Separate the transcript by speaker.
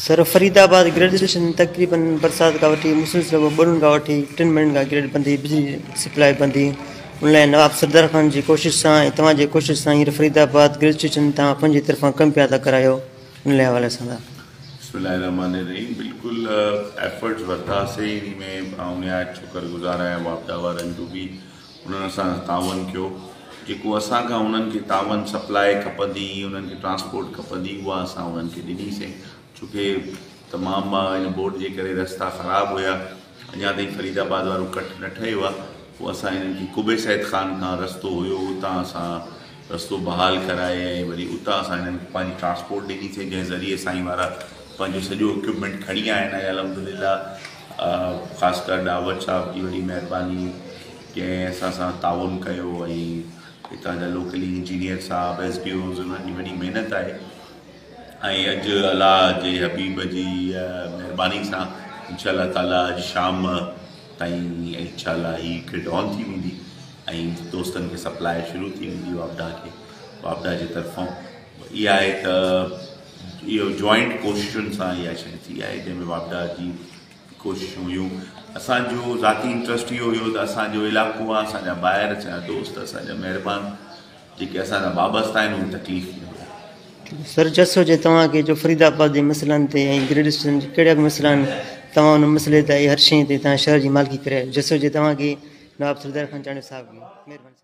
Speaker 1: سر فريد آباد grade station تقريبن برسات کان وٺي مسلسل ٻن کان وٺي 3 مهينن کان گريڊ بند هئي، بجلي سپلاء بند هئي. ان لاء نواب سردار خان جي ڪوشش سان ۽ توهان جي ڪوشش سان هينئر فريد آباد گريڊ اسٽيشن توهان پنهنجي طرفان ڪم پيا ٿا ڪرايو، ان لاء حوالي سان ٿا.
Speaker 2: بسم الله الرحمٰن الرحيم بلڪل ايفرٽس ورتاسين، انهي ۾ آئون نهايت شڪر گذار آهيان واپڊا وارن جو به، انهن اسان سان تعاون ڪيو، جيڪو اسان کان انهن کي تعاون سپلاء کپندي هئي، انهن کي ٽرانسپورٽ کپندي اها اسان انهن کي ڏني سين، ڇو ڪي تمام ان بورڊ جي ڪري رستا خراب هيا، اڃا تائين فريد آباد وارو ڪٽ نه ٺهيو آهي، پوء اسان انهن کي قبي سيد خان کان رستو هيو اتان اسان رستو بحال ڪرائي ۽ وري اتان اسان انهن کي پنهنجي ٽرانسپورٽ ڏني سين، جنهن ذريعي سائين وارا پنهنجو سڄو اڪوپمينٽ کڻي آيا آهن ۽ الحمدلله خاص ڪر ڏاوت صاحب جي وڏي مهرباني جنهن اسان سان تعاون ڪيو ۽ هتان جا لوڪلي انجنيئر صاحب ايس ڊي اوز انهن جي وڏي محنت آهي ۽ اڄ الله جي حبيب جي مهرباني سان انشاء الله تعالي اڄ شام تائين انشاء الله هي گرڊ آن ٿي ويندي ۽ دوستن کي سپلاء شروع ٿي ويندي واپڊا کي واپڊا جي طرفان اها آهي ته اهو جوائنٽ ڪوششن سان اها شيء ٿي آهي جنهن ۾ واپڊا جي ڪوششون هيون. اسان جو ذاتي انٽرسٽ اهو هيو ته اسان جو علائقو آهي، اسان جا ڀائر، اسان جا دوست، اسان جا مهربان جيڪي اسان سان وابسته آهن اهي تڪليف ۾ هيا.
Speaker 1: سر جس هجي توهان کي جو فريد آباد جي مسئلن تي ۽ گريڊ اسٽيشن جي ڪهڙا به مسئلا آهن توهان ان مسئلي تي ۽ هر شيء تي توهان شهر جي مالڪي ڪري آيو جس هجي توهان کي نواب سردار خان چانڊيو صاحب کي مهرباني سر.